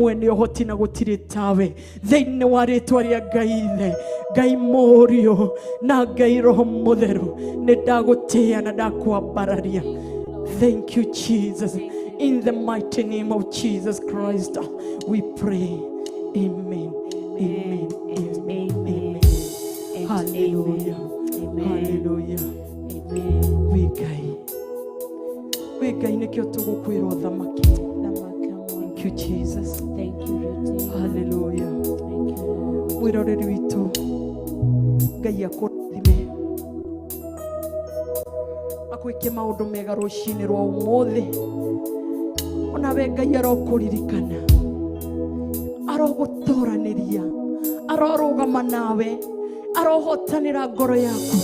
Mwene ũhoti na gũtirĩ tawe. Thĩinĩ wa rĩtwa rĩa Ngai Ithe, Ngai Mũriũ na Ngai Roho Mũtheru, nĩ ndagũtĩĩa na ndakwambararia. Thank you, Jesus. In the mighty name of Jesus Christ, we pray. Amen. Amen. Amen. Amen. And Hallelujah. Amen. Hallelujah. Amen. Wĩ Ngai. Wĩ Ngai nĩkĩo tũgũkwĩra ũthamaki. Thank you, Jesus. Thank you, Redeemer. Hallelujah. Thank you, Lord. Mwĩroreri witũ, Ngai akũrathime, akwĩke maũndũ mega rũcinĩ rwa ũmũthĩ. Onawe Ngai arokũririkana, arogũtoranĩria, arorũgama nawe, arohotanĩra ngoro yaku,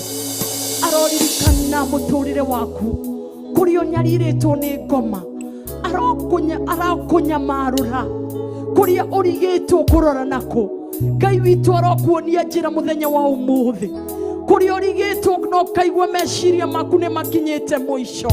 aroririkana mũtũrĩre waku kũrĩa ũnyarirĩtwo nĩ ngoma, arokũnyamarũra kũrĩa ũrigĩtwo kũrora nako. Ngai witũ arokuonia njĩra mũthenya wa ũmũthĩ. Kũrĩa ũrigĩtwo na ũkaigua meciria maku nĩ makinyĩte mũico,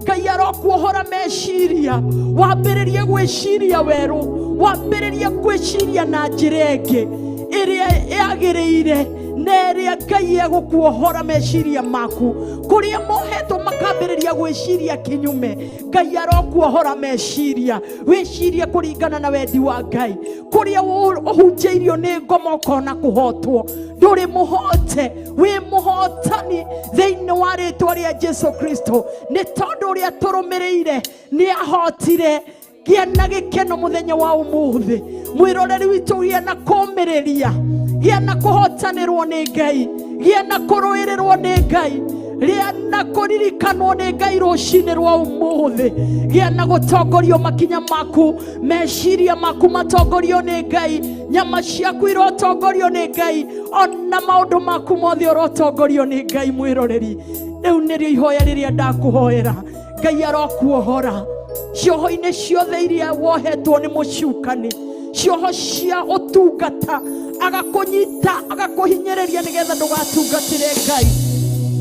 Ngai arokuohora meciria, wambĩrĩrie gwĩciria werũ, wambĩrĩrie gwĩciria na njĩra ĩngĩ ĩrĩa yagĩrĩire na ĩrĩa Ngai egũkuohora meciria maku. Kũrĩa mohetwo makambĩrĩria gwĩciria kinyume, Ngai arokuohora meciria, wĩcirie kũringana na wendi wa Ngai. Kũrĩa ũhunjĩirio nĩ ngoma ũkona kũhotwo, ndũrĩ mũhote, wĩ mũhotani thĩinĩ wa rĩtwa rĩa Jesu Kristo. Nĩ tondũ ũrĩa tũrũmĩrĩire nĩ ahotire. Gĩa na gĩkeno mũthenya wa ũmũthĩ, mwĩroreri witũ, gĩa na kũmĩrĩria, gĩa na kũhotanĩrwo nĩ Ngai, gĩa na kũrũĩrĩrwo nĩ Ngai, gĩa na kũririkanwo nĩ Ngai rũcinĩ rwa ũmũthĩ, gĩa na gũtongorio makinya maku, meciria maku matongorio nĩ Ngai, nyama ciaku irotongorio nĩ Ngai, ona maũndũ maku mothe ũrotongorio nĩ Ngai. Mwĩroreri, rĩu nĩrĩo ihoya rĩrĩa ndakũhoera. Ngai arokuohora cioho-inĩ ciothe iria wohetwo nĩ mũcukani, cioho cia ũtungata, agakũnyita agakũhinyĩrĩria nĩgetha ndũgatungatĩre Ngai.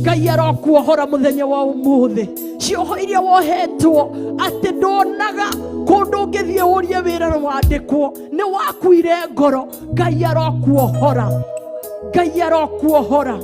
Ngai arokuohora mũthenya wa ũmũthĩ. Cioho iria wohetwo atĩ ndonaga kũndũ ũngĩthiĩ ũrie wĩra na wandĩkwo, nĩ wakuire ngoro, Ngai arokuohora, Ngai arokuohora,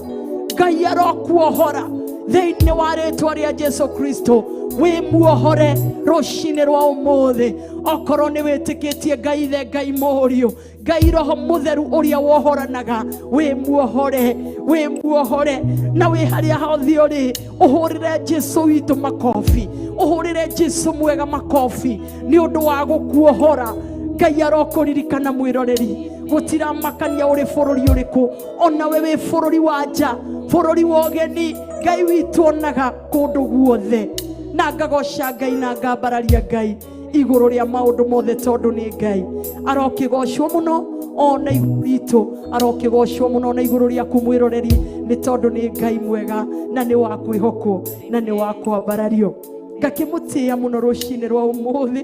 Ngai arokuohora thĩinĩ wa rĩtwa rĩa Jesu Kristo. Wĩ muohore rũcinĩ rwa ũmũthĩ. Okorwo nĩ wĩtĩkĩtie Ngai Ithe, Ngai Mũriũ, Ngai Roho Mũtheru ũrĩa wohoranaga, wĩ muohore, wĩ muohore. Na wĩ harĩa hothe ũrĩ, ũhũrĩre Jesu witũ makobi, ũhũrĩre Jesu mwega makobi nĩ ũndũ wa gũkuohora. Ngai arokũririkana mwĩroreri, gũtiramakania ũrĩ bũrũri ũrĩkũ, onawe wĩ bũrũri wa nja, bũrũri wa ũgeni, Ngai witũ onaga kũndũ guothe. Na ngagoca Ngai na ngambararia Ngai igũrũ rĩa maũndũ mothe, tondũ nĩ Ngai. Arokĩgocwo mũno ona igũrũ ritũ, arokĩgocwo mũno ona igũrũ rĩaku mwĩroreri, nĩ tondũ nĩ Ngai mwega na nĩ wa kwĩhokwo na nĩ wa kwambarario. Ngakĩmũtĩĩa mũno rũcinĩ rwa ũmũthĩ,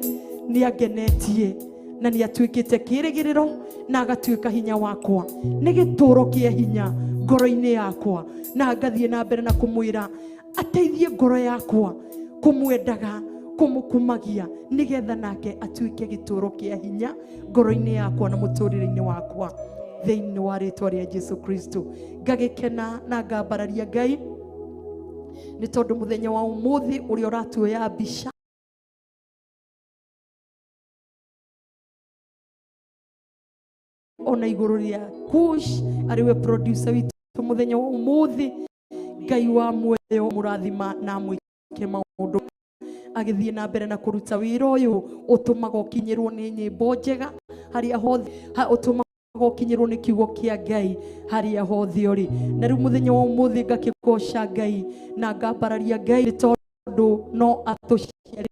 nĩ angenetie na nĩ atuĩkĩte kĩĩrĩgĩrĩro na agatuĩka hinya wakwa, nĩ gĩtũũro kĩa hinya ngoro-inĩ yakwa, na ngathiĩ na mbere na kũmwĩra ateithie ngoro yakwa kũmwendaga, kũmũkumagia, nĩgetha nake atuĩke gĩtũũro kĩa hinya ngoro-inĩ yakwa na mũtũrĩre-inĩ wakwa thĩinĩ wa rĩtwa rĩa Jesu Kristo. Ngagĩkena na ngambararia Ngai nĩ tondũ mũthenya wa ũmũthĩ ũrĩa ũratuoya mbica ona igũrũ rĩa Kush arĩ we producer witũ mũthenya wa ũmũthĩ. Ngai wa muoyo mũrathima na amwĩke maũndũ agĩthiĩ na mbere na kũruta wĩra ũyũ ũtũmaga ũkinyĩrwo nĩ nyĩmbo njega harĩa hothe, ũtũmaga ũkinyĩrwo nĩ kiugo kĩa Ngai harĩa hothe ũrĩ. Na rĩu mũthenya wa ũmũthĩ ngakĩgoca Ngai na ngambararia Ngai nĩ tondũ no atũciarĩre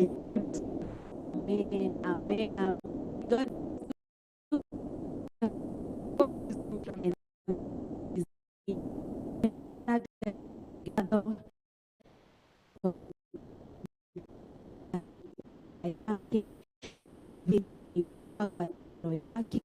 Amen. Amen. God